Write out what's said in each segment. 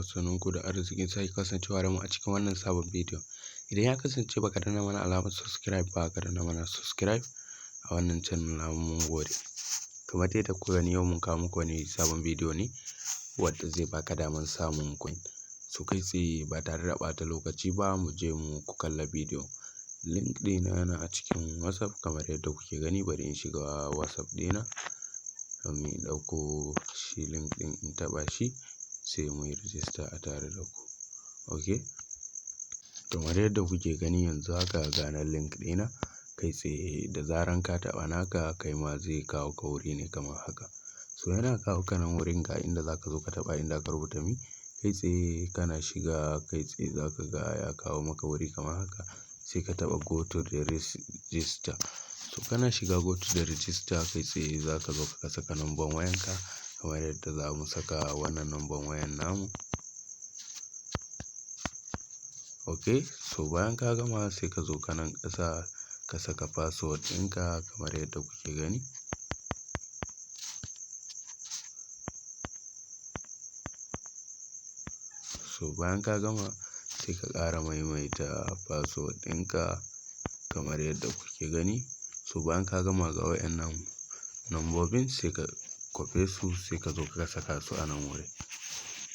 Sannunku da arzikin sake kasancewa da mu a cikin wannan sabon bidiyo. Idan ya kasance baka danna mana alamar subscribe ba, ka danna mana subscribe a wannan channel namu, mun gode. Kamar dai da kuka gani, yau mun kawo muku wani sabon bidiyo ne wadda zai baka damar samun coin. So kai tsaye, ba tare da ɓata lokaci ba, mu je mu ku kalla bidiyo. Link ɗina yana a cikin WhatsApp kamar yadda kuke gani. Bari in shiga WhatsApp ɗina domin in ɗauko shi link ɗin, in taɓa shi, sai muyi register a tare da ku. Ok, kamar yadda kuke gani, yanzu haka ga nan link ɗina. Kai tsaye da zaran ka taɓa naka, kai ma zai kawo ka wuri ne kamar haka. So yana kawo ka nan wurin, ga inda zaka zo ka taɓa inda aka rubuta me. Kai tsaye kana shiga, kai tsaye zaka ga ya kawo maka wuri kamar haka, sai ka taɓa "Go to the register". So kana shiga "Go to the register", kai tsaye zaka zo ka saka number wayanka kamar yadda za mu saka wannan number wayan namu. Ok, so bayan ka gama, sai ka zo ka nan ƙasa ka saka password ɗinka kamar yadda kuke gani. So bayan ka gama, sai ka ƙara maimaita password ɗinka kamar yadda kuke gani. So bayan ka gama, ga wayannan nambobin, sai ka kwafe su, sai ka zo ka saka su a nan wuri.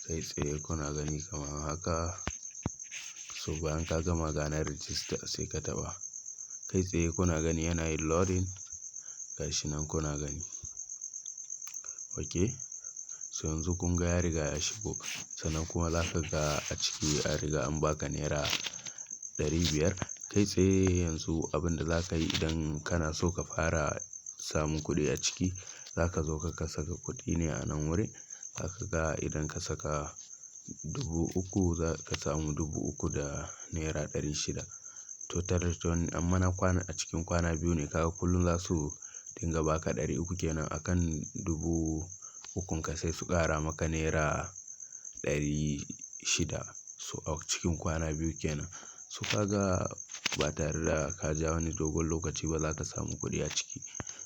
Kai tsaye kuna gani kamar haka. So bayan ka gama, ga nan "Register", sai ka taɓa. Kai tsaye kuna gani yana yin loading, gashi nan kuna gani. Ok, so yanzu kun ga ya riga ya shigo. Sannan kuma za ka ga a ciki an riga an baka ₦500. Kai tsaye yanzu abin da za ka yi idan kana so ka fara samun kuɗi a ciki, za ka zo ka saka kuɗi ne a nan wurin. Za ka ga idan ka saka 3,000, za ka samu ₦3,600. Total return, amma na kwana a cikin kwana 2 ne. Kaga kullum za su dinga baka 300 kenan a kan 3,000n ka, sai su ƙara maka ₦600. So a cikin kwana 2 kenan. So ka ga ba tare da ka ja wani dogon lokaci ba, za ka samu kuɗi a ciki.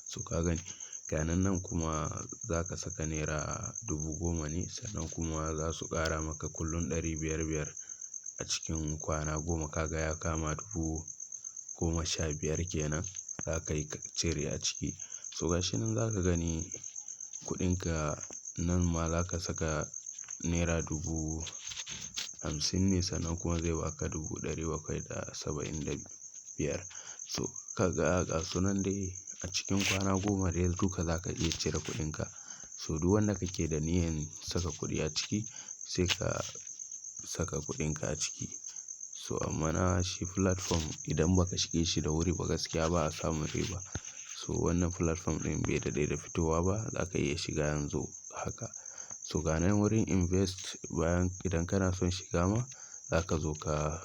So ka gani, ga nan nan kuma za ka saka ₦10,000 ne, sannan kuma za su ƙara maka kullum 500 biyar a cikin kwana 10. Ka ga ya kama 15,000 kenan za ka yi cire a ciki. So ga shi nan za ka gani kuɗinka. Nan ma za ka saka ₦50,000 ne, sannan kuma zai baka 775,000. So ka ga, ga sunan dai a cikin kwana 10 dai duka za ka iya cire kuɗinka. So duk wanda kake da niyyan saka kuɗi a ciki, sai ka saka kuɗinka a ciki. So amma na shi platform, idan ba ka shige shi da wuri ba, gaskiya ba a samun riba. So wannan platform ɗin bai daɗe da fitowa ba, za ka iya shiga yanzu haka. So ga nan wurin invest, bayan idan kana son shiga ma, za ka zo ka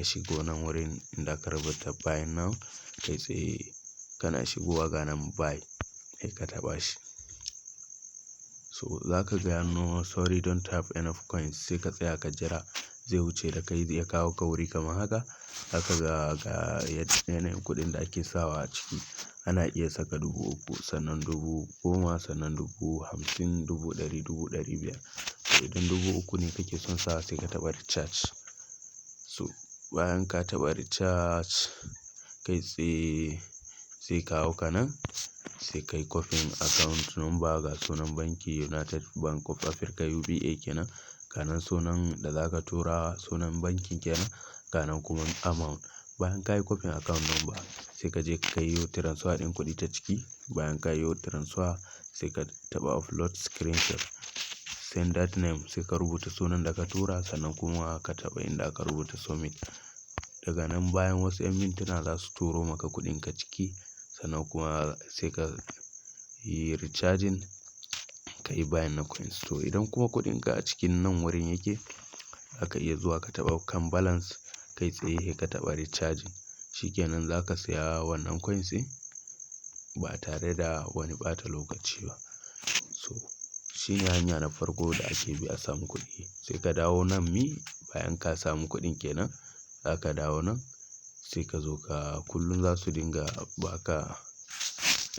shigo nan wurin inda aka rubuta "Buy now". Kai tsaye kana shigowa, ga nan "Buy", sai ka taɓa shi. So za ka ga "No, sorry, don't have enough coins". Sai ka tsaya ka jira, zai wuce da kai, ya kawo ka wuri kamar haka. Zaka ga ga yanayin kuɗin da ake sawa a ciki. Ana iya saka 3,000, sannan 10,000, sannan 50,000, 100,000, 500,000. To idan 3,000 ne kake son sawa, sai ka taɓa "Recharge". So bayan ka taɓa "Recharge", kai tsaye sai kawo ka nan, sai ka yi copying account number. Ga sunan banki, United Bank of Africa, UBA kenan. Ga nan sunan da za ka tura, sunan bankin kenan, ga nan kuma amount. Bayan ka yi copying account number, sai ka je ka yi transfer ɗin kuɗi ta ciki. Bayan ka yi transfer, sai ka taɓa "Upload screenshot". Sender name, sai ka rubuta sunan da ka tura, sannan kuma ka taɓa inda aka rubuta "Submit". Daga nan, bayan wasu 'yan mintuna, za su turo maka kuɗinka ciki, sannan kuma sai ka yi recharging, ka yi buying na coins. To idan kuma kuɗinka a cikin nan wurin yake, zaka iya zuwa ka taɓa kan balance, kai tsaye sai ka taɓa "Recharging". Shi kenan, za ka saya wannan coins ɗin ba tare da wani ɓata lokaci ba. So shine hanya na farko da ake bi a samu kuɗi. Sai ka dawo nan me, bayan ka samu kuɗin kenan, za ka dawo nan, sai ka zo ka kullum za su dinga ba ka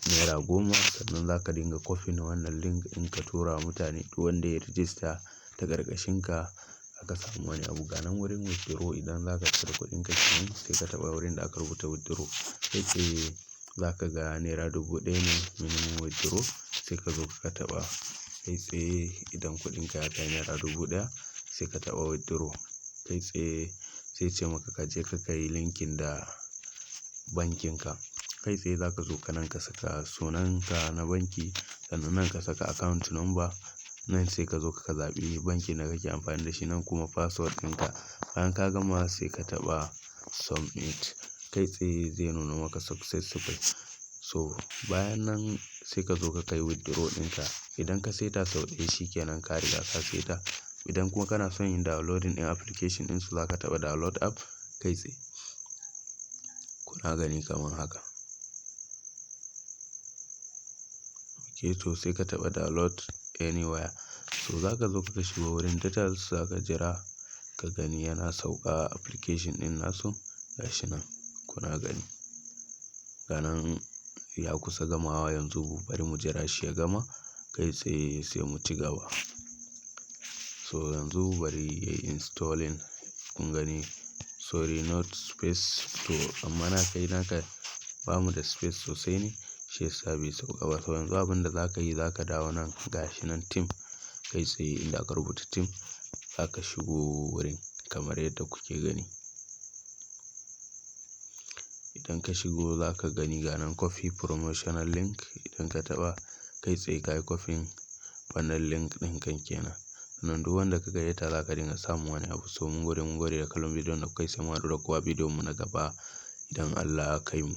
₦10. Sannan za ka dinga copy na wannan link in ka tura wa mutane, duk wanda ya register. ta ƙarƙashin ka aka samu wani abu. Ga nan wurin withdraw, idan za ka cire kuɗinka kenan sai ka taɓa wurin da aka rubuta withdraw. Kai tsaye za ka ga ₦1,000 ne minimum withdraw, sai ka zo ka taɓa. Kai tsaye idan kuɗinka ya kai ₦1,000, sai ka taɓa withdraw. Kai tsaye sai ce maka ka je ka kai linking da bankin ka. Kai tsaye za ka zo ka nan ka saka sunanka na banki, sannan nan ka saka account number. Nan sai ka zo ka zaɓi bankin da kake amfani da shi, nan kuma password ɗinka. Bayan ka gama, sai ka taɓa submit. Kai tsaye zai nuna maka successful. So bayan nan sai ka zo ka kai withdraw ɗinka. Idan ka saita sau ɗaya, shi kenan, ka riga ka saita. Idan kuma kana son yin downloading ɗin application ɗinsu, za ka taɓa download app kai tsaye. Kuna gani kamar haka. Ok, to sai ka taɓa download anywhere. So za ka zo ka shiga wurin details, za ka jira ka gani yana sauka application ɗin nasu. Gashi nan kuna gani. Ga nan ya kusa gamawa yanzu, bari mu jira shi ya gama, kai tsaye sai mu ci gaba. So yanzu bari yayi installing, kun gani, sorry, not space to, amma na kai naka bamu da space sosai ne, shi yasa bai sauka ba. So yanzu abin da za ka yi, za ka dawo nan, gashi nan team, kai tsaye inda aka rubuta team, za ka shigo wurin kamar yadda kuke gani. Idan ka shigo, za ka gani ga nan copy promotional link. Idan ka taɓa, kai tsaye ka yi copying wannan link ɗin kan kenan. Nan duk wanda ka gayyata za ka dinga samun wani abu. So mun gode, mun gode da kallon bidiyon da kuka yi, sai mu haɗu da ku a bidiyon mu na gaba idan Allah ya kai mu.